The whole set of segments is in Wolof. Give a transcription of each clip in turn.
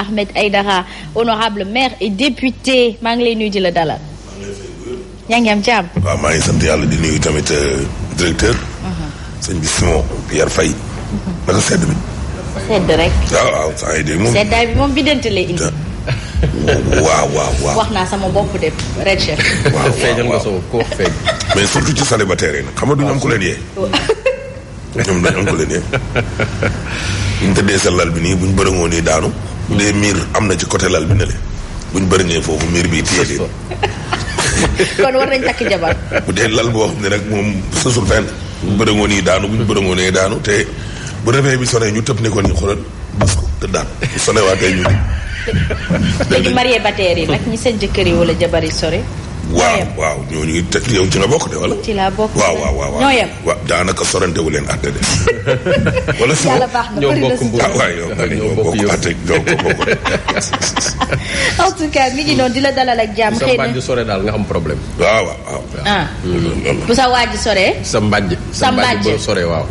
Ahmed Aïdara honorable maire et député maa ngi lay nuyu di la dalal. yaa ngi am jàmm. waaw maa ngi sant yàlla di nuyu tamit directeur. sëñ bi Simon Pierre Faye. naka sedd bi. sedd rek. waaw saa yi de moom. seddaay bi moom bidante lay indi. waaw. wax naa sama bopp de Red Chef. waaw feeñal nga soo ko feeñ. mais surtout ci célibataire yi nag xam nga duñu am ku leen yee. ñoom dañu am ku leen yee. bu ñu tëddee sa lal bi nii bu ñu bërëngoo nii daanu. bu dee miir am na ci côté lal bi ne le bu ñu bërëngee foofu miir bi téye leen. kon war nañ takk jabar. bu dee lal boo xam ne rek moom sësul fenn. bu ñu bërëngoo nii daanu bu ñu bërëngoo nee daanu te bu réveil bi sonné ñu tëb ne ko nii xoolal bës ko te daan bu sonné waatee ñu ni. léegi marié bateer yi nag ñi seen jëkkër yi wala jabar yi sore. waaw ñooñu te yow ci nga bokk de wala. ci laa bokk waaw ñoo yem. waaw daanaka sorante wu leen àtte de. wala si yàlla baax na ñoo bëri na bokk si. ñoo bokk àtte ñoo ko bokk. en tout cas mi ngi noonu di la dalal ak jàmm. sa xëy na mbàjj sore daal nga am problème. waaw. ah. bu sa waa ji soree. sa mbàjj. sa mbàjj boo sore waaw.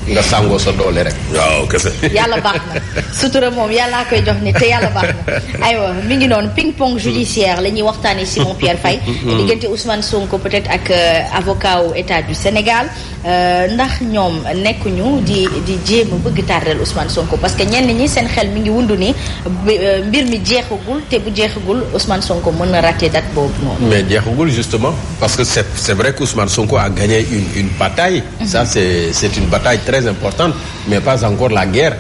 nga sàngoo sa doole rek. waaw kese. yàlla baax na sutura moom yàllaa koy jox ni te yàlla baax na aywa mi ngi noonu ping pong judiciaire la ñuy waxtaanee Simon Pierre Faye diggante Ousmane Sonko peut-être ak avocat wu état du Sénégal ndax ñoom nekkuñu di jéem a bëgg tardel Ousmane Sonko parce que ñenn ñi seen xel mi ngi wundu ni mbir mi jeexagul te bu jeexagul Ousmane Sonko mën na rater date boobu noonu. mais jeexagul justement parce que c'est vrai que Ousmane Sonko a gagné une bataille. Ça c'est une bataille très importante mais pas encore la guerre.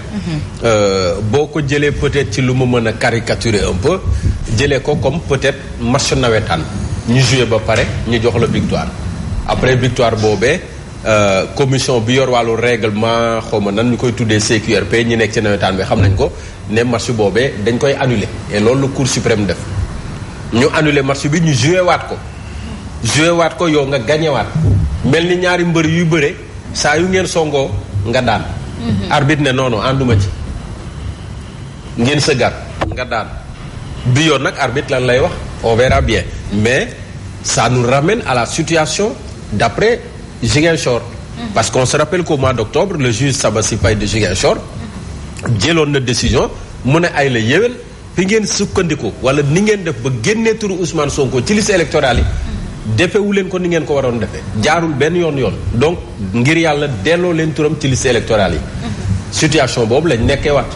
boo ko jëlee peut-être ci lu mu mën a caricaturer un peu jëlee ko comme peut-être match nawetaan ñu joué ba pare ñu jox la victoire après victoire boobee commission bi yor wàllu règlement xaw ma nan ñu koy tuddee CQRP ñi nekk ci nawetaan bi xam nañ ko ne match boobee dañ koy annuler et loolu la Cour suprême def ñu annuler match bi ñu joué waat ko yow nga gagné waat mel ni ñaari mbër yuy bëre saa yu ngeen songoo nga daan. arbitre ne non ànduma ci ngeen sëggaat nga daan bi yoon nag arbitre lan lay wax on verra bien mais ça nous ramène à la situation d'après Ziguinchor. parce qu'on se rappelle qu'au mois d'octobre le juge Sabassi Faye de Ziguinchor jëloon na décision mu ne ay la yéwén fi ngeen sukkandiku wala ni ngeen def ba génnee turu Ousmane Sonko ci liste électorale yi. defewu leen ko ni ngeen ko waroon defee jaarul benn yoon donc ngir yàlla delloo leen turam ci liste électorale yi. situation boobu lañ nekkee waat.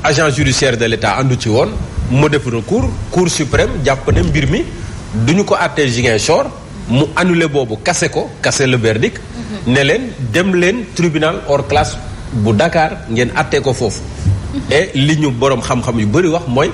agent judiciaire de l'État àndu ci woon mu def recours Cour suprême jàpp ne mbir mi duñu ko àttee Ziguinchor mu annulé boobu kase le verdict. ne leen dem leen tribunal hors classe bu Dakar ngeen àttee ko foofu. et li ñu boroom xam-xam yu bëri wax mooy.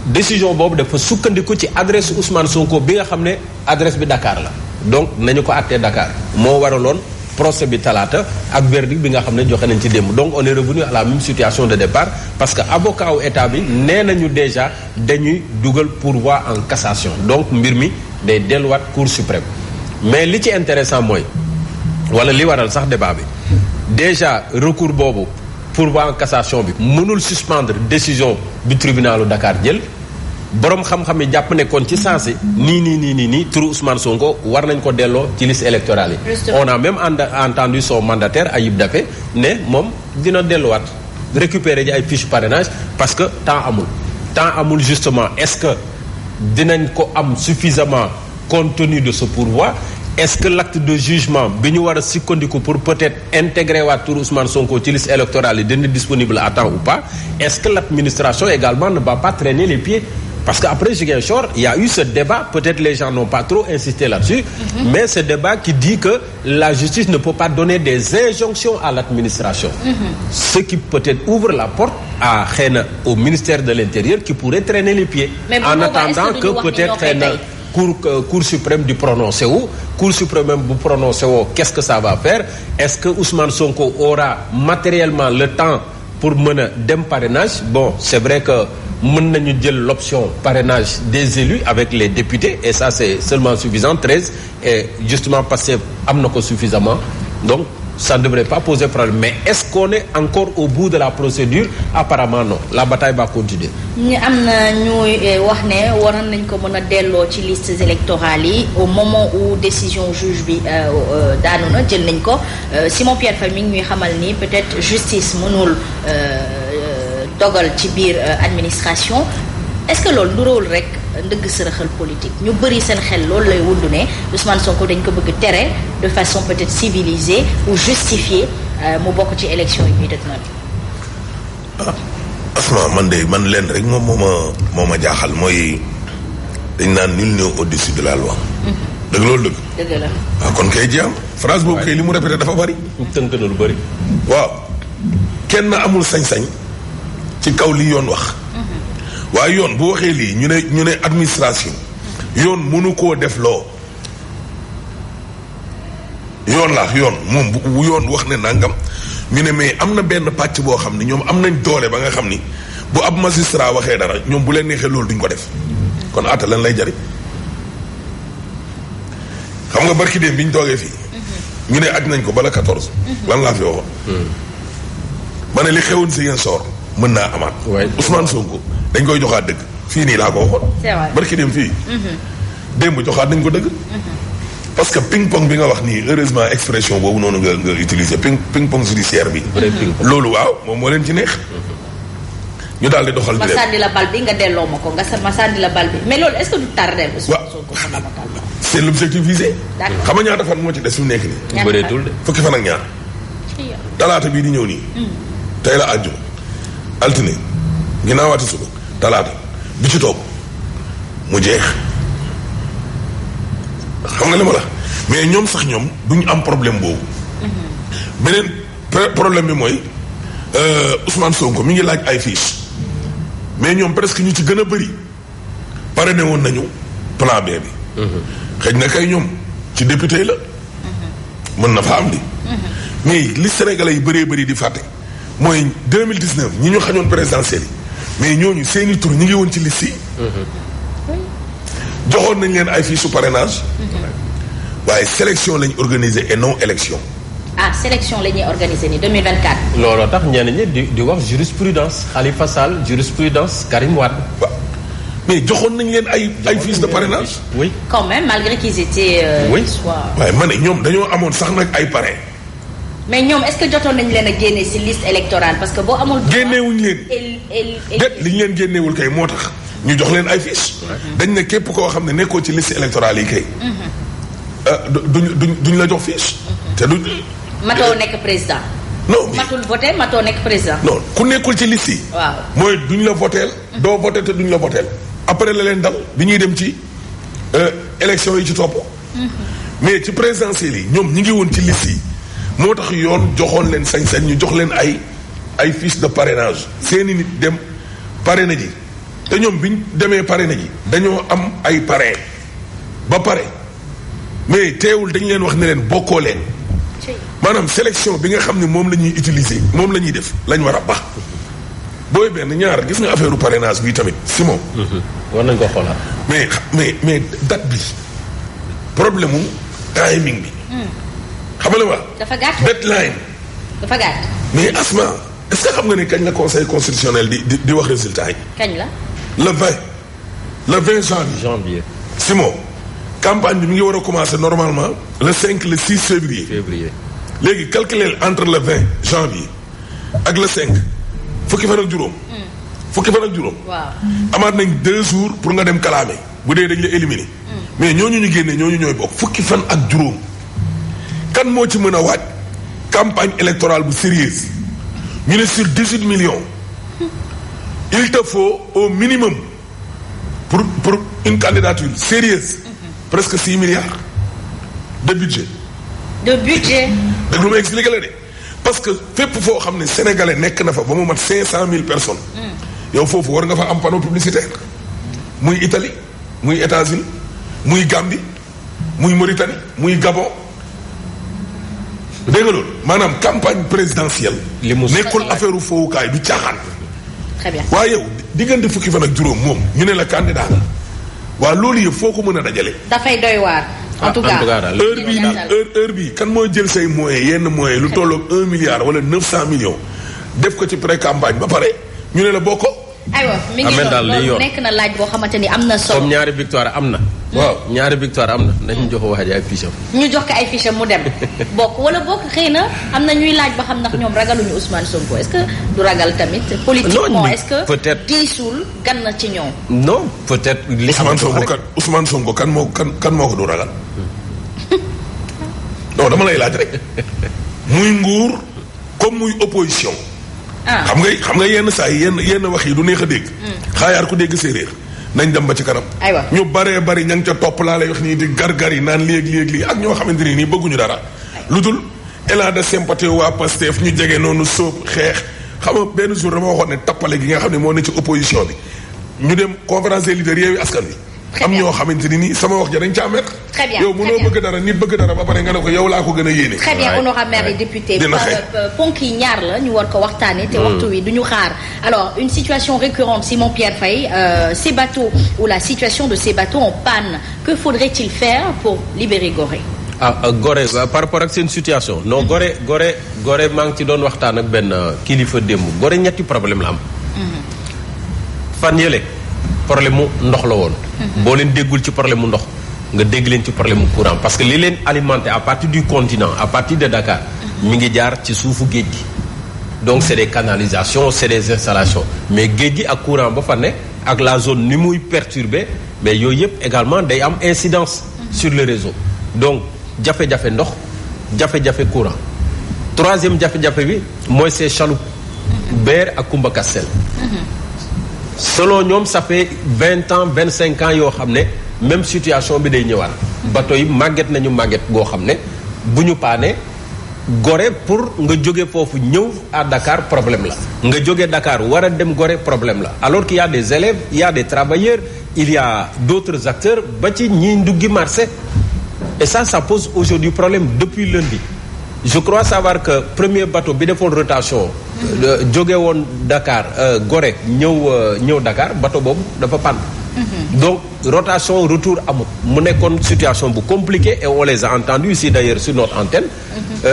décision boobu dafa sukkandiku ci adresse Ousmane Sonko bi nga xam ne adresse bi Dakar la donc nañu ko àttee Dakar moo waraloon procès bi talaata ak verdict bi nga xam ne joxe nañ ci démb donc on est revenu à la même situation de départ parce que avocat wu état bi nee nañu déjà dañuy dugal pourvoi en cassation donc mbir mi day delluwaat Cour suprême mais li ci intéressant mooy wala li waral sax débat bi déjà recours boobu pourvoi en cassation bi mënul suspendre décision bi tribunalu Dakar jël boroom xam-xam yi jàpp ne kon ci sensé nii turu Ousmane Sonko war nañ ko delloo ci liste électorale yi. on a même entendu son mandataire Ayib Daffé ne moom dina delluwaat récupérer ji ay fiches parrainage parce que temps amul justement est-ce que dinañ ko am suffisamment compte tenu de ce pourvoi. est-ce que l'acte de jugement bi ñu war a sukkandiku pour peut-être intégrer waat tur Ousmane Sonko ci liste électorale yi dina disponible à temps ou pas est-ce que l'administration également ne va pas traîner les pieds parce que après Ziguinchor il y a eu ce débat peut-être les gens n'ont pas trop insisté là-dessus mais ce débat qui dit que la justice ne peut pas donner des injonctions à l'administration ce qui peut-être ouvre la porte à xëy na au ministère de l'Intérieur qui pourrait traîner les pieds en attendant que peut-être xëy na Cour suprême du prononcé wu Cour suprême bu prononcé woo qu'est-ce que ça va faire est-ce que Ousmane Sonko aura matériellement le temps pour mën a dem parrainage bon c'est vrai que mën nañu jël l'option parrainage des élus avec les députés et ça c'est seulement suffisant 13 et justement Pastef am na ko suffisamment donc ça ne devrait pas poser problème mais est-ce qu'on est encore au bout de la procédure apparemment non la bataille va continuer. ñu am na ñuy wax ne waroon nañ ko mën a delloo ci listes électorales yi au moment où décision juge bi daanu na jël nañ ko Simon Pierre Faye mi ngi ñuy xamal ni peut-être justice mënul dogal ci biir administration est-ce que loolu nuróowul rek ndëgg sërëxal politique ñu bëri seen xel loolu lay wundu ne Ousmane Sonko dañ ko bëgg tere de façon peut-être civilisée ou justifiée mu bokk ci élection yi ñuy dëgg noonu. Asma man leen rek moom moo ma jaaxal mooy dañ naan nul n'est au-dessus de la loi. dëgg loolu dëgg. dëgg la. waaw kon kay jeex phrase boobu kay li mu répété dafa bari. tënk na lu bari. waaw kenn amul sañ-sañ ci kaw li yoon wax. waaye yoon bu waxee lii ñu ne administration yoon mënu koo def loo yoon moom bu yoon wax ne nangam ñu ne mais am na benn pàcc boo xam ne ñoom am nañ doole ba nga xam ni bu ab magistrat waxee dara ñoom bu leen neexee loolu duñ ko def kon àtte lan lay jariñ xam nga barki démb bi ñu toogee fii ñu ne aj nañ ko bala 14 lan laa fi waxoon ma ne li xewoon si yéen soor mën naa amaat Ousmane Sonko dañ koy joxaat dëgg fii nii laa ko waxoon barki démb fii démb joxaat nañ ko dëgg parce que ping pong bi nga wax nii heureusement expression boobu noonu nga utiliser ping pong judiciaire bi loolu waaw moom moo leen ci neex ñu daal di doxal ma sànni la bal bi nga delloo ma ko ma sànni la bal bi mais loolu est-ce que du tardel Ousmane Sonko fondamentalement c'est l'objectif visé xam nga ñaata fan moo ci des fi mu nekk nii bëreetul de fukki fan ak ñaar talaata bii di ñëw nii tey la àjjuma altine ginnaawaati suba talaata bi ci toog mu jeex xam nga li ma la mais ñoom sax ñoom duñu am problème boobu beneen problème bi mooy Ousmane Sonko mi ngi laaj ay fiches mais ñoom presque ñu ci gën a bëri pare ne woon nañu plan B bi xëy na kay ñoom ci député la mën na fa am li mais li Sénégalais yi bëree bëri di fàtte mooy 2019 ñi ñu xañoon présidentielle yi mais ñooñu seeni tur ñi ngi woon ci liste yi joxoon nañ leen ay fiches su parrainage waaye sélection lañ organisé et non élection sélection la ñuy organisé ni 2024 looloo tax ñenn ñi di wax jurisprudence Khalifa Sall jurisprudence Karim Wade waaw mais joxoon nañ leen ay fiches de parrainage oui quand même malgré qu'ils étaient oui waaye ma ne ñoom dañoo amoon sax nag ay parrain mais ñoom est-ce que jotoon nañ leen a génne ci liste électorale parce que boo amul génneewuñ leen déet li ñu leen génneewul kay moo tax ñu jox leen ay fiches dañ ne képp koo xam ne nekkoo ci liste électorale yi kay duñ la jox fiche te duñ matoo nekk président non matul voté matoo nekk président non ku nekkul ci liste yi waaw mooy duñ la voteel doo voté te duñ la voteel après la leen dal bi ñuy dem ci élection yi ci topp mais ci présidentielle yi ñoom ñi ngi woon ci liste yi moo tax yoon joxoon leen sañ-sañ ñu jox leen ay fiches de parrainage seeni nit dem parrainé ji te ñoom biñ demee parrainé ji dañoo am ay parrain ba pare mais teewul dañ leen wax ne leen bokkoo leen maanaam sélection bi nga xam ne moom la ñuy utiliser moom la ñuy def lañ war a baax booy benn ñaar gis nga affaire parrainage bi tamit Simon war nañ ko xoolaat mais date bi problème mu timing bi xam nga la dafa gàtt deadline dafa gàtt mais Asma est-ce que xam nga ne kañ la conseil constitutionnel di wax résultat yi kañ la le 20 janvier Simon campagne bi mi ngi war a commencer normalement le 5 le 6 février léegi calculer entre le 20 janvier ak le 5 fukki fan ak juróom waaw amaat nañ 2 jours pour nga dem kalaame bu dee dañ la éliminer mais ñooñu ñu génne ñooñu ñooy bokk fukki fan ak juróom kan moo ci mën a waaj campagne électorale bu sérieuse ñu ne sur 18 millions il te faut au minimum pour une candidature sérieuse presque 6 milliards de budget dëgg lu ma expliqué la de parce que fépp foo xam ne sénégalais nekk na fa ba mu mat 500 000 personnes yow foofu war nga fa am panneau publicitaire muy Italie muy États-Unis muy Gambie muy Mauritanie muy Gabon dégg nga loolu maanaam campagne présidentielle nekkul affaire u fowukaay du caaxaan très bien waaye yow diggante fukki fan ak juróom moom ñu ne la candidat la waa loolu yëpp foo ko mën a dajale dafay doy waar en tout cas heure bii kan moo jël say moyens yenn moyens lu tolloog 1 milliard wala 900 millions def ko ci pré campagne ba pare ñu ne la bokko aywa mi ngi noonu nekk na laaj boo xamante ni am na solo. comme ñaari victoire am na. waaw ñaari victoire am na nañu jox waa ji ay fiches am. ñu jox ko ay fiches am mu dem bokk wala bokk xëy na am na ñuy laaj ba xam ndax ñoom ragaluñu Ousmane Sonko est-ce que du ragal tamit. politiquement est-ce que peut-être diisul gan na ci ñoom. non peut-être. li Ousmane Sonko kan moo ko du ragal. non dama lay laaj rek muy nguur comme muy opposition. xam nga yenn saa yi yenn wax yi du neex a dégg. xaayaar ku dégg séeréer nañ dem ba ci kanam. aywa ñu baree bari ña ngi ca topp laa lay wax nii di gar-gar yi naan léegi ak ñoo xamante ni nii bëgguñu dara. lu dul élan de sympathie waa Pastef ñu jege noonu sóob xeex xam nga benn jour dama waxoon ne tappale gi nga xam ne moo ne ci opposition bi ñu dem conférence des leaders Yewwi Askan Wi. am ñoo xamante ni nii sama wax ja dañ caa mettre. très bien yow mënoo bëgg dara nit bëgg dara ba pare nga ne ko yow laa ko gën a yéene. très bien honorable maire et député. ponk yi ñaar la ñu war ko waxtaanee. te waxtu wi du ñu xaar. alors une situation récurrente Simon Pierre Faye ces bateaux ou la situation de ces bateaux en panne que faudrait-il faire pour libérer Gorée. Gorée par rapport ak seen situation. non Gorée maa ngi ci doon waxtaan ak benn kilifa démb Gorée ñetti problème la am. fan yële. problème mu ndox la woon. boo leen déggul ci problème mu ndox nga dégg leen ci problème mu courant parce que li leen alimenté à partir du continent à partir de Dakar. mi ngi jaar ci suufu géej gi. donc c'est des canalisations c'est des installations mais géej gi ak courant ba fa ne ak la zone ni muy perturbé mais yooyu yëpp également day am incidence sur le réseau donc jafe-jafe ndox jafe-jafe courant. troisième jafe-jafe bi mooy ces chaloupes. Beer ak Kumba Kastel. selon ñoom ça fait 20 ans 25 ans yoo xam ne même situation bi day ñëwaat. bateau yi màgget nañu màgget goo xam ne bu ñu paane Gorée pour nga jóge foofu ñëw à Dakar problème la. nga jóge Dakar war a dem Gorée problème la alors qu'il y a des élèves il y a des travailleurs il y a d'autres acteurs ba ci ñiy nduggi marché et ça pose aujourd'hui problème depuis lundi. je crois savoir que premier bateau bi defoon rotation. jóge woon Dakar Gorée ñëw Dakar bateau boobu dafa panne. donc rotation retour amut mu nekkoon situation bu compliquée et on les a entendus ici d'ailleurs sur notre antenne.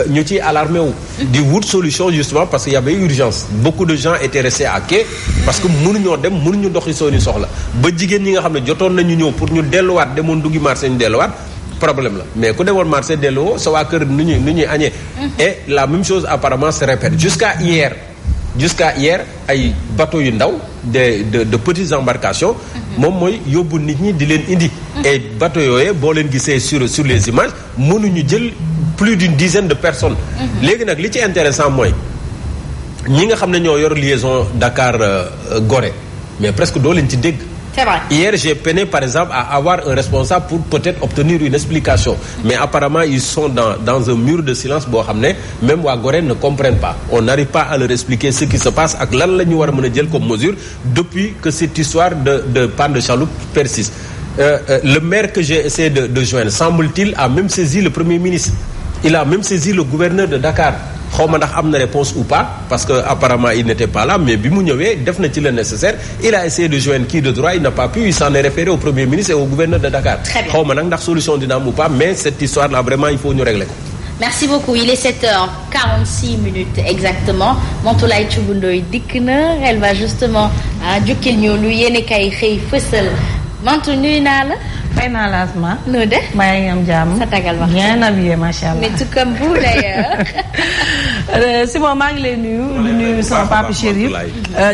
ñu ciy alarmé wu. di wut solution justement parce qu'il y avait urgence. beaucoup de gens étaient restés à quai parce que mënuñoo dem mënuñu doxi sooni soxla ba jigéen ñi nga xam ne jotoon nañu ñëw pour ñu delluwaat demoon duggi marché ñu delluwaat. problème la mais ku demoon marché delloo sa waa kër nu ñuy añee. et la même chose apparemment se répète jusqu'à hier ay bateaux yu ndaw de petites embarcations. moom mooy yóbbu nit ñi di leen indi. et bateaux yooyu boo leen gisee sur les images mënuñu jël plus d'une dizaine de personnes. léegi nag li ci intéressant mooy ñi nga xam ne ñoo yor liaison Dakar Gorée mais presque doo leen ci dégg. C'est vrai. Hier, j'ai peiné, par exemple, à avoir un responsable pour peut-être obtenir une explication. Mais apparemment, ils sont dans un mur de silence. Même waa Gorée ne comprennent pas. On n'arrive pas à leur expliquer ce qui se passe ak lan la ñu war a mën a jël comme mesure depuis que cette histoire de panne de chaloupe persiste. Le maire que j'ai essayé de joindre, semble-t-il, a même saisi le Premier ministre. Il a même saisi le gouverneur de Dakar. xaw ma ndax am na réponse ou pas parce que apparemment il n'était pas là mais bi mu ñëwee def na ci le nécessaire il a essayé de joindre qui de droit il n'a pas pu il s'en est référé au premier ministre et au gouverneur de Dakar. xaw ma nag ndax solution dina am ou pas mais cette histoire là vraiment il faut ñu régler ko. merci beaucoup il est 7h46 exactement Mantoulaye Thioub Ndoye dikk na elle va justement jukkil ñu lu yéene kay xëy fësal Mantou nuyu naa la. fay naa la Asma. noo de. maa ngi am jàmm. sa tagal wax bien habillé macha allah. mais tout comme vous d'ailleurs. Simon maa ngi lay nuyu. di nuyu sama papa Chérif.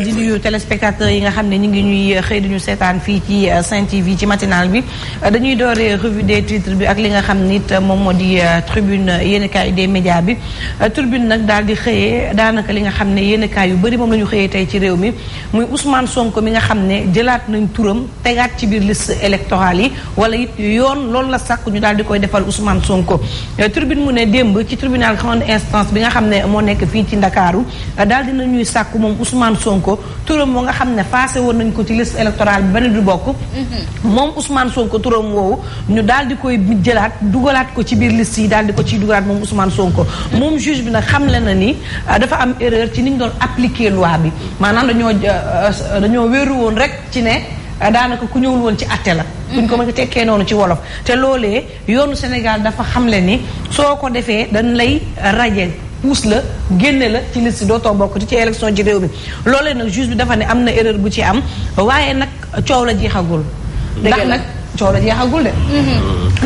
di nuyu téléspectateurs yi nga xam ne ñu ngi ñuy xëy di ñu seetaan fii ci Sen TV ci matinal bi. dañuy dooree revue des titres bi ak li nga xam nit moom moo di tribune yéenekaay des médias bi. tribune nag daal di xëyee daanaka li nga xam ne yéenekaay yu bëri moom la ñu xëyee tey ci réew mi muy Ousmane Sonko mi nga xam ne jëlaat nañ turam tegaat ci biir liste électorale yi. wala it yoon loolu la sàkk ñu daal di koy defal Ousmane Sonko tribune mu ne démb ci tribunal grande instance bi nga xam ne moo nekk fii ci Ndakaaru daal dina ñuy sàkk moom Ousmane Sonko turam moo nga xam ne passé woon nañ ko ci liste électorale bi benn du bokk moom Ousmane Sonko turam woowu ñu daal di koy jëlaat dugalaat ko ci biir liste yi daal di ko ciy dugalaat moom Ousmane Sonko moom juge bi nag xamle na ni dafa am erreur ci ni ñu doon appliquer loi bi maanaam dañoo wéeru woon rek ci ne daanaka ku ñëwul woon ci àtte la buñ ko mën a tekkee noonu ci wolof te loolee yoonu Sénégal dafa xamle ni soo ko defee dañ lay raje puus la génne la ci liste dootoo bokk ci élection ci réew mi loolee nag juge bi dafa ne am na erreur bu ci am waaye nag coow la jeexagul ndax nag coow la jeexagul de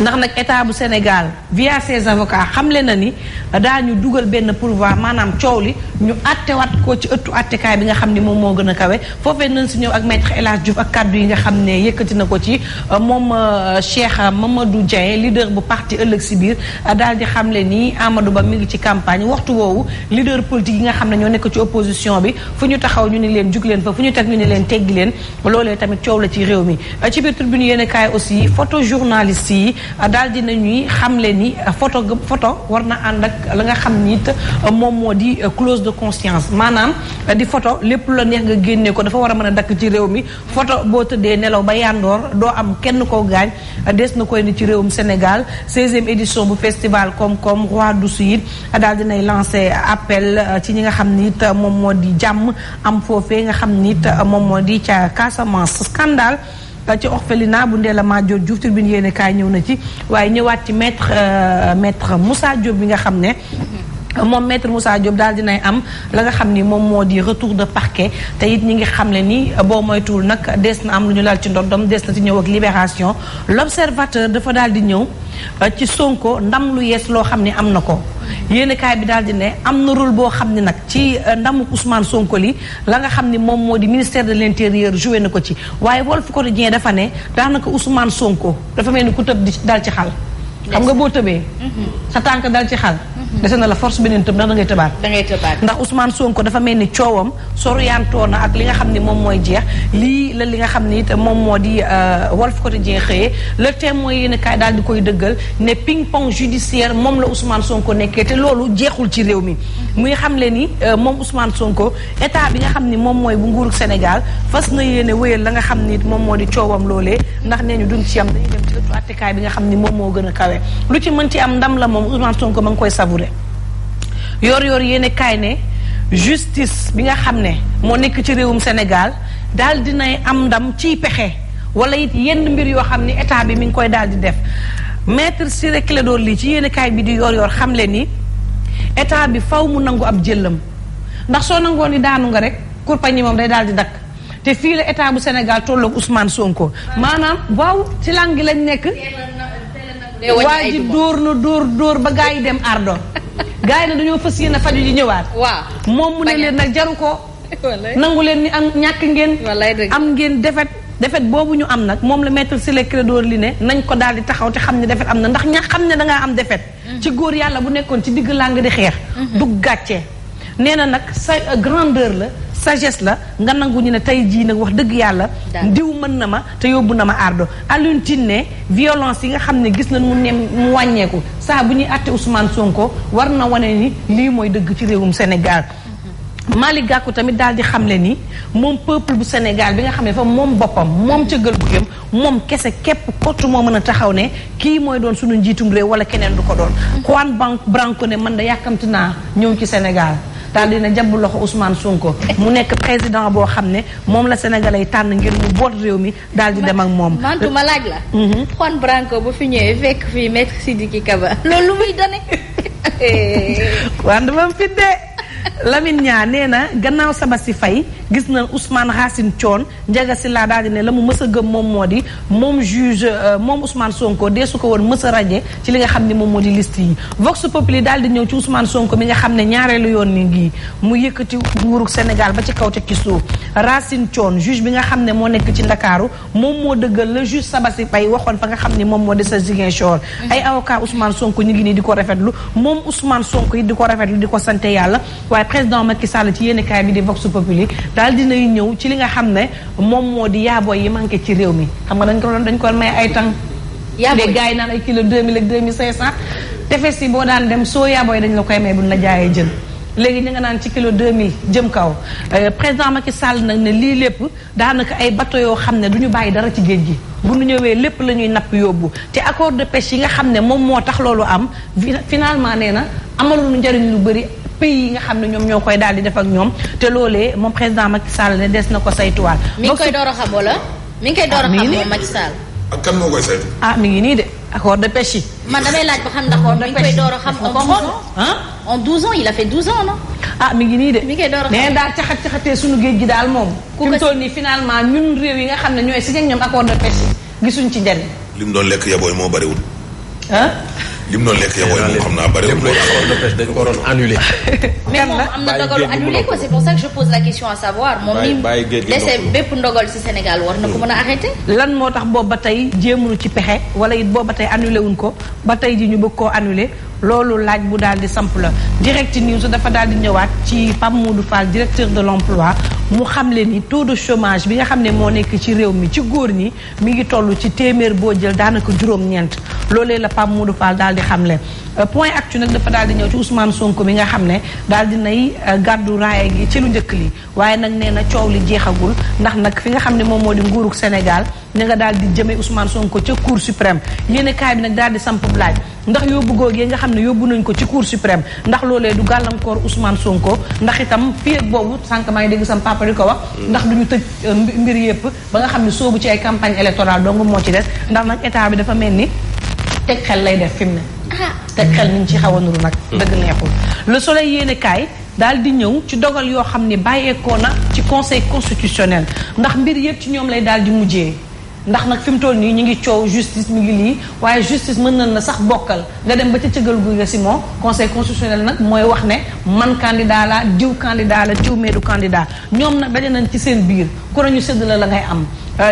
ndax nag état bu Sénégal via ses avocats xamle na ni daañu dugal benn pourvoi maanaam coow li ñu attewaat ko ci ëttu attekaay bi nga xam ni moom moo gën a kawe foofee nañ si ñëw ak maître El Hadj Diouf ak kaddu yi nga xam ne yëkkati na ko ci moom Cheikh Mamadou Dieng leader bu parti ëllëg si biir daal di xamle ni Amadou Ba mi ngi ci campagne waxtu woowu leader politique yi nga xam ne ñoo nekk ci opposition bi fu ñu taxaw ñu ni leen jug leen fa fu ñu teg ñu ni leen teggi leen loolee tamit coow la ci réew mi ci biir tribune yéen kaay aussi photo journaliste yi daal di nañuy xamle ni photo war na ànd ak la nga xam ni it moom moo di clause de conscience maanaam di photo lépp la neex nga génne ko dafa war a mën a dakk ci réew mi photo boo tëddee nelaw ba yandoor doo am kenn koo gaañ des na koy ni ci réewum Sénégal 16e édition bu festival Koom-Koom Roi du Sud daal dinay lancé appel ci ñi nga xam ni it moom moo di jàmm am foofee nga xam ni it moom moo di ca Casamance scandale ci orphelinat bu Ndella Madior Diouf Tribune yéene kaay ñëw na ci waaye ñëwaat ci maître Moussa Diop bi nga xam ne moom maître Moussa Diop daal dinay am la nga xam ni moom moo di retour de parquet te it ñi ngi xamle ni boo moytuwul nag des na am lu ñu lal ci ndoddom des na ci ñëw ak libération l'observateur dafa daal di ñëw ci Sonko ndam lu yees loo xam ne am na ko yéenekaay bi daal di ne am na rôle boo xam ne nag ci ndamu Ousmane Sonko li la nga xam ne moom moo di ministère de l'intérieur joué na ko ci waaye Walf Quotidien dafa ne daanaka Ousmane Sonko dafa mel ni ku tëb di dal ci xal xam nga boo tëbee sa tànk dal ci xal dese na la force beneen tëb ndax da ngay tëbaat ndax Ousmane Sonko dafa mel ni coowam soriantoo na ak li nga xam ne moom mooy jeex lii la li nga xam ni it moom moo di Walf Quotidien xëyee le Témoin yéen kaay daal di koy dëggal ne ping pong judiciaire moom la Ousmane Sonko nekkee te loolu jeexul ci réew mi muy xam le ni moom Ousmane Sonko état bi nga xam ni moom mooy bu nguurug Sénégal fas na yéene wéyal la nga xam ni it moom moo di coowam loolee ndax nee ñu duñ ci am dañuy dem ci ëttu attekaay bi nga xam ni moom moo gën a kawe lu ci mën ci am ndam la moom Ousmane Sonko ma ngi koy savouré yor yéene kaay ne justice bi nga xam ne moo nekk ci réewum Sénégal daal dinay am ndam ciy pexe wala it yenn mbir yoo xam ni état bi mi ngi koy daal di def maître Ciré Clédor Ly ci yéene kaay bi di yor xam le ni état bi faw mu nangu ab jëllam ndax soo nangoo ni daanu nga rek kurpañi moom day daal di dakk te fii la état bu Sénégal tolloog Ousmane Sonko maanaam waaw ci lang gi lañ nekk waa ji dóor ba gaa yi dem ardo gaa yi na dañoo fas yéene faju ji ñëwaat waaw moom mu ne leen nag jaru ko nangu leen ni am ñàkk ngeen am ngeen defet boobu ñu am nag moom la maître Ciré Clédor Ly ne nañ ko daal di taxaw te xam ne defet am na ndax ña xam ne dangaa am defet ci góor yàlla bu nekkoon ci digg làng di xeex du gàcce nee na nag sa grandeur la sagesse la nga nangu ñu ne tey jii nag wax dëgg yàlla diw mën na ma te yóbbu na ma ardo Alioune Tine ne violence yi nga xam ne gis nañ mu wàññeeku saa bu ñuy àtte Ousmane Sonko war na wane ni lii mooy dëgg ci réewum Sénégal Malick Gakou tamit daal di xamle ni moom peuple bu Sénégal bi nga xam ne fa moom boppam moom ca gël bu yëm moom kese képp kottu moo mën a taxaw ne kii mooy doon suñu njiitum réew wala keneen du ko doon Juan Branco ne man da yàkkamti naa ñëw ci Sénégal daal dina jàpp loxo Ousmane Sonko mu nekk président boo xam ne moom la Sénégalais yi tànn ngir mu boot réew mi daal di dem ak moom. mantu ma laaj la. Juan Branco bu fi ñëwee fekk fii maître Sidiki Kaba loolu lu muy done. waaw dama fi de Lamine Niang nee na gannaaw Sabassi Faye gis na Ousmane Racine Thion Ndiaga Sylla daal di ne la mu mës a gëm moom moo di moom juge moom Ousmane Sonko dee su ko woon mës a raje ci li nga xam ne moom moo di liste yi Vox Populi daal di ñëw ci Ousmane Sonko mi nga xam ne ñaareelu yoon ni ngi mu yëkkati nguurug Sénégal ba ci kaw te ci suuf Racine Thion juge bi nga xam ne moo nekk ci Ndakaaru moom moo dëggal la juge Sabassi Faye waxoon fa nga xam ne moom moo di sa Ziguinchor ay avocat Ousmane Sonko ñu ngi nii di ko rafetlu moom Ousmane Sonko yi di ko rafetlu di ko sante yàlla waaye président Macky Sall ci yéeni kaay bi di Vox Populi daal dinay ñëw ci li nga xam ne moom moo di yaaboy yi manqué ci réew mi xam nga dañ ko may ay tàng les gars yi naan ay kilo 2000 ak 2500 tefes yi boo daan dem soo yaaboy dañ la koy may buñ la jaayee jën léegi ñu nga naan ci kilo 2000 jëm kaw président Macky Sall nag ne lii lépp daanaka ay bateau yoo xam ne du ñu bàyyi dara ci géej gi bu ñu ñëwee lépp la ñuy napp yóbbu te accord de pêche yi nga xam ne moom moo tax loolu am finalement nee na amaluñu njëriñ lu bëri pays yi nga xam ne ñoom ñoo koy daal di def ak ñoom te loolee moom président Macky Sall ne des na ko saytuwaal. mi ngi koy door a xam wala. mi ngi koy door a xam moom Macky Sall. ak kan moo koy saytu. mi ngi nii de accord de pêche yi. man damay laaj ba xam ndax mi ngi koy door a xam. ah. en 12 ans il a fait 12 ans non. mi ngi nii de. mi ngi door a xam mais daal caxatee suñu géej gi daal moom. ku mu toll nii finalement ñun réew yi nga xam ne ñooy signé ak ñoom accord de pêche gisuñ ci njariñ. lim doon lekk yabooy moo bariwul. lim doon lekk yabooy moom xam naa bariwul. accord de pêche dañ ko doon annulé. mais moom am na ndogalu annulé quoi c'est pour ça que je pose la question à savoir. moom mi laissé bépp ndogal ci Sénégal war na ko mën a arrêté. lan moo tax boobu ba tey jéemuñu ci pexe wala it boobu ba tey annulé wuñ ko ba tey ji ñu bëgg koo annulé loolu laaj bu daal di samp la Direct News dafa daal di ñëwaat ci Pape Modou Fall directeur de l'emploi mu xam le ni taux de chômage bi nga xam ne moo nekk ci réew mi ci góor ñi mi ngi toll ci téeméer boo jël daanaka juróom-ñeent loolee la Pape Modou Fall daal di xamle. Point Actu nag dafa daal di ñëw ci Ousmane Sonko mi nga xam ne daal di nay gàddu raaya gi ci lu njëkk li waaye nag nee na coow li jeexagul ndax nag fi nga xam ne moom moo di nguurug Sénégal ña nga daal di jëmee Ousmane Sonko ca Cour suprême yéene kaay bi nag daal di samp laaj ndax yóbbu googee nga xam ne yóbbu nañ ko ci Cour suprême ndax loolee du gàllankoor Ousmane Sonko ndax itam fii ak boobu sànq maa ngi dégg sam papa di ko wax ndax duñu tëj mbir yëpp ba nga xam ne soobu ci ay campagne électorale dong moo ci des ndax nag état bi dafa mel ni teg xel lay def fi mu ne teg xel niñ ci xaw a nuru nag dëgg neexul Le Soleil yéene kaay daal di ñëw ci dogal yoo xam ne bàyyeekoo na ci conseil constitutionnel ndax mbir yëpp ci ñoom lay daal di mujjee ndax nag fi mu toll nii ñu ngi coow justice mi ngi lii waaye justice mën nañ la sax bokkal nga dem ba ca cëgal gu nga si moom conseil constitutionnel nag mooy wax ne man candidat la diw candidat la diw meedu candidat ñoom nag daje nañ ci seen biir ku nañu sédd la ngay am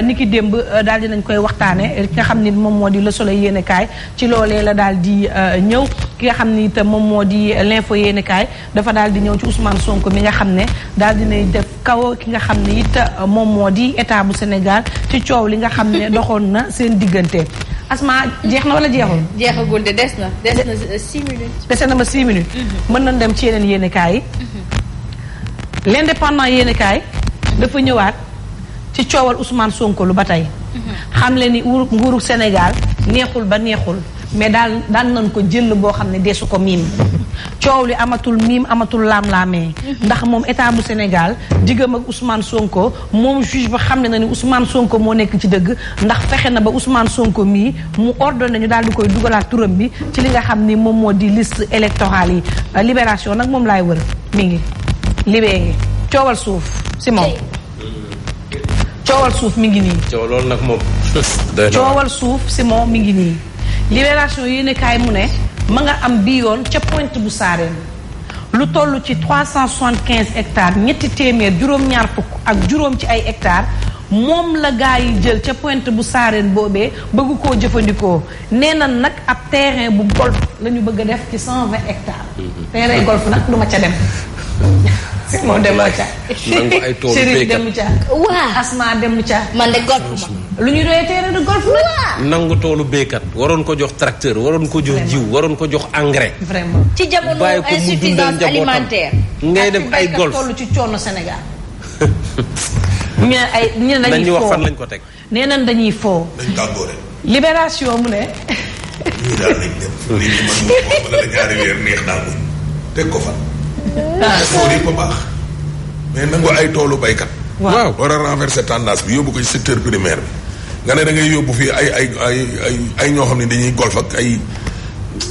ni ki démb daal di nañ koy waxtaane ki nga xam ni moom moo di Le Soleil yéenekaay ci loolee la daal di ñëw ki nga xam ni itam moom moo di l'info yéenekaay dafa daal di ñëw ci Ousmane Sonko mi nga xam ne daal dinay def kaw ki nga xam ne it moom moo di état bu Sénégal ci coow li nga xam ne doxoon na seen diggante Asma jeex na wala jeexul. jeexagul de des na 6 minutes. dese na ma 6 minutes. mën nañ dem ci yeneen yéenekaay yi. L'Indépendant yéenekaay dafa ñëwaat ci coowal Ousmane Sonko lu ba tey. xam le ni nguuru Sénégal neexul ba neexul mais daan nañ ko jël boo xam ne deesu ko miim. coow li amatul miim amatul laam-laamee ndax moom état bu Sénégal diggam ak Ousmane Sonko moom juge ba xam ne na ni Ousmane Sonko moo nekk ci dëgg ndax fexe na ba Ousmane Sonko mii mu ordonné ñu daal di koy dugalaat turam bi ci li nga xam ni moom moo di liste électorale yi Libération nag moom laay wër mi ngi libee ngi coowal suuf si moom coowal suuf mi ngi nii coow loolu nag moom coowal suuf si moom mi ngi nii Libération yéene kaay mu ne ma nga am bii yoon ca Pointe bu Sarène lu toll ci 375 hectares ñetti téeméer juróom-ñaar fukk ak juróom ci ay hectares moom la gaa yi jël ca Pointe bu Sarène boobee bëgg koo jëfandikoo nee na nag ab terrain bu golf la ñu bëgg a def ci 120 hectares. terrain golf nag du ma ca dem. moo dem ca. nangu ay toolu Chérif dem ca. waa Asma dem ca. man de golf ma. lu ñu doyee terrain de golf la. nangu toolu béykat waroon ko jox tracteur waroon ko jox jiw waroon ko jox engrais. vraiment ci jamono bàyyi ko mu dundal insuffisance njabootam. alimentaire. ngay def ay golf toll ci coono Sénégal. ñu ne ay ñu ne dañuy dañuy wax foo fan lañ ko teg. nee nañ dañuy foo. dañ tàggoore. Libération mu ne. ñii daal lañ dem. lii ñu mën moom bala la ñaari weer neex naa ko teg ko fan. tool yi ba baax. mais nangu ay toolu baykat. waaw war a renverser tendance bi yóbbu ko ci secteur primaire bi. nga ne da ngay yóbbu fii ay ñoo xam ne dañuy golf ak ay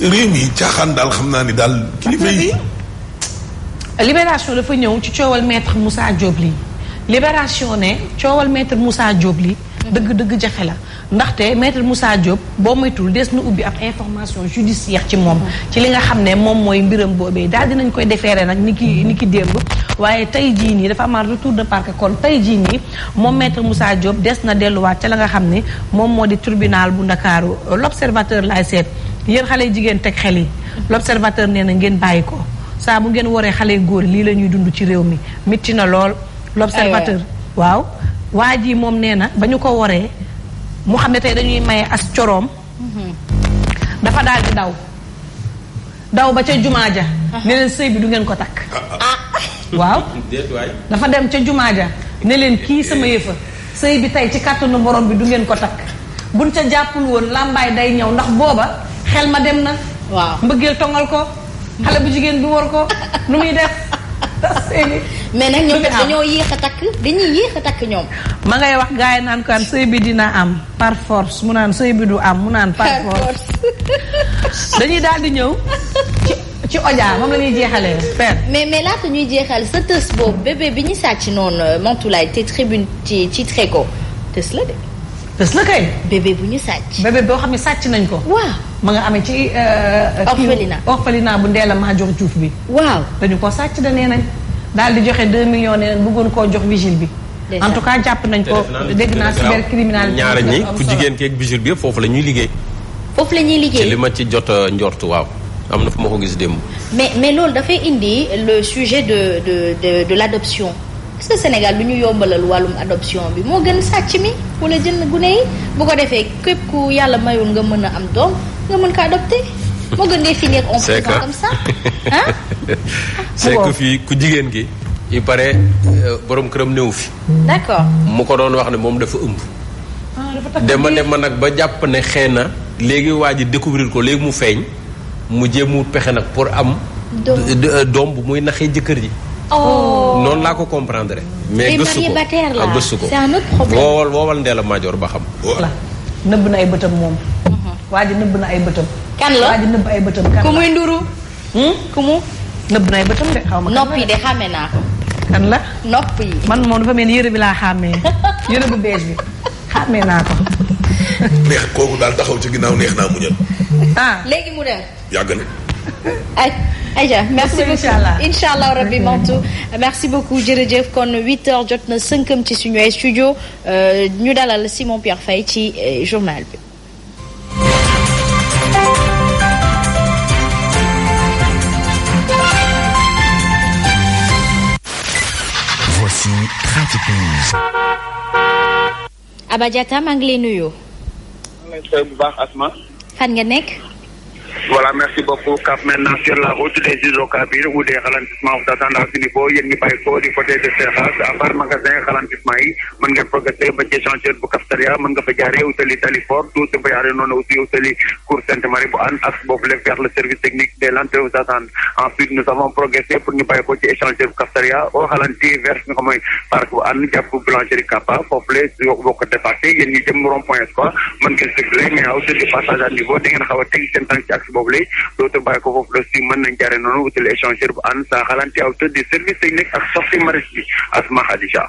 réew mi caaxaan daal xam naa ni daal kilifa yi. Libération dafa ñëw ci coowal maître Moussa Diop lii Libération ne coowal maître Moussa Diop lii dëgg-dëgg jafe la ndaxte maître Moussa Diop boo moytul des na ubbi ab information judiciaire ci moom ci li nga xam ne moom mooy mbiram boobee daal dinañ koy defeere nag ni ki démb waaye tey jii nii dafa amaat retour de parquet kon tey jii nii moom maître Moussa Diop des na delluwaat ca la nga xam ne moom moo di tribunal bu Ndakaaru l'observateur laay seet yéen xale jigéen teg xel yi l'observateur nee na ngeen bàyyi ko saa bu ngeen waree xale góor lii la ñuy dund ci réew mi métti na lool l'observateur waaw waa ji moom nee na ba ñu ko waree mu xam ne tey dañuy maye as coroom dafa daal di daw ba ca jumaa ja ne leen sëy bi du ngeen ko takk waaw dafa dem ca jumaa ja ne leen kii sama yëfa sëy bi tey ci kàttanu borom bi du ngeen ko takk buñ ca jàppul woon làmbaay day ñëw ndax booba xel ma dem na waaw mbëggeel tongal ko xale bu jigéen bi war ko nu muy def mais nag ñoom dañoo yéex a takk dañuy yéex a takk ñoom. ma ngay wax gars yi naan ko an sëy bi dina am par force mu naan sëy bi du am mu naan par force dañuy daal di ñëw ci Odia moom la ñuy jeexalee père. mais laata ñuy jeexal sa tës boobu bébé bi ñu sàcc noonu Mantoulaye te tribune ci titré ko tës la de. tës la kay. bébé bu ñu sàcc. bébé boo xam ne sàcc nañ ko. waaw ma nga amee ci. orphelinat bu Ndella Madior Diouf bi. waaw dañu ko sàcc da nee nañ daal di joxe 2 millions nee nañ bëggoon koo jox vigile bi. en tout cas jàpp nañ ko dégg naa cybercriminalité. ñaar ñi ku jigéen keeg vigile bi yëpp foofu la ñuy liggéey. foofu la ñuy liggéey ci li ma ci jot njort waaw am na fu ma ko gis démb. mais loolu dafay indi le sujet de l'adoption. est-ce que Sénégal lu ñu yombalal wàllum adoption bi moo gën sàcc mi wala jënd gune yi bu ko defee képp ku yàlla mayul nga mën a am doom nga mën ko adopté moo gën ngay finir en prison comme ça ah. c'est que fii ku jigéen gi il paraît borom këram néew fi. d'accord mu ko doon wax ne moom dafa ëmb. dem ma nag ba jàpp ne xëy na léegi waa ji découvrir ko léegi mu feeñ mu jéem wut pexe nag pour am. doom bu muy naxee jëkkër ji. noonu laa ko comprendre. mais gëstu ko c'est un autre problème. woowal Ndella Madior ba xam. voilà nëbb na ay bëtam moom. waa ji nëbb na ay bëtam. kan la waa ji nëbb ay bëtam kan la ku muy nduru. ku mu. nëbb na ay bëtam de xaw ma. nopp yi de xàmme naa ko. kan la. nopp yi. man moom dafa mel ni yëre bi laa xàmmee yëre bu bees bi xàmmee naa ko. neex kooku daal taxaw ci ginnaaw neex naa muñal. léegi mu dem. yàgg na. Aïcha merci beaucoup inchallah rabbi Mantou merci beaucoup jërëjëf kon 8h jot na 5 ci suñu ay studio ñu dalal Simon Pierre Faye ci journal bi. Voici Trafic News. Aba Diatta maa ngi lay nuyu. bu baax Asma. fan nga nekk. Voilà, merci beaucoup. Cap maintenant sur la route des hydrocarbures ou des ralentissements vous attendent à ce niveau yéen ñi bàyyi ko du côté de Seras à part magasin ralentissement yi mën nga progresser ba ci échangeur bu cafétéria mën nga fa jaaree utali Dalifort tout ba jaaree noonu aussi utali cour Sainte-Marie bu Hann ak boobu vers le service technique des lenteurs vous attendent. Ensuite nous avons progressé pour ñu bàyyi ko ci échangeur bu cafétéria au ralenti vers nga xam mooy parc bu Hann jàpp boulangerie Kappa foofu la boo ko dépassé yéen ñi jëm rond-point quoi mën ngeen circuler mais à hauteur du passage à niveau da ngeen xaw a teg seen tànk ci axe boobu la dootu bàyyi ko foofu la si mën nañ jaare noonu utile échangeur bu Hann sa xalanti à hauteur du service technique ak sortie maris bi Asma Khadija